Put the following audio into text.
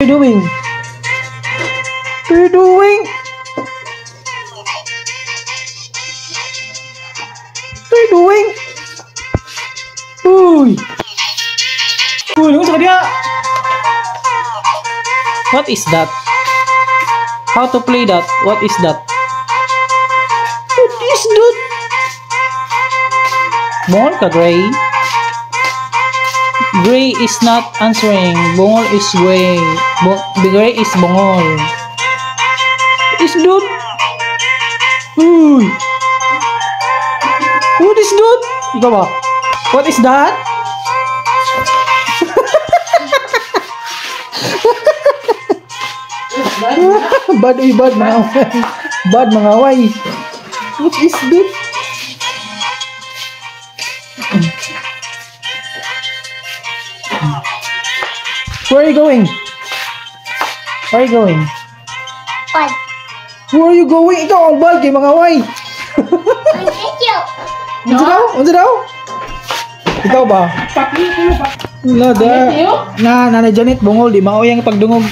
You doing? What are you doing? What are you doing? Uy! Uy, ano sa kanya? What is that? How to play that? What is that? What is that? Bungol ka, Gray. Gray is not answering. Bungol is gray. Gray is bungol. What is that? Uy! What is that? Ikaw ba? What is that? Bad uy, bad mga away. Bad mga away. What is that? Where are you going? Where are you going? What? Where are you going? Ikaw ang bad kay mga away. Thank you. Unsa daw? Unsa daw? Ikaw ba? Wala da. Na, Nanay Janet, bungol, di mao yang pagdungog.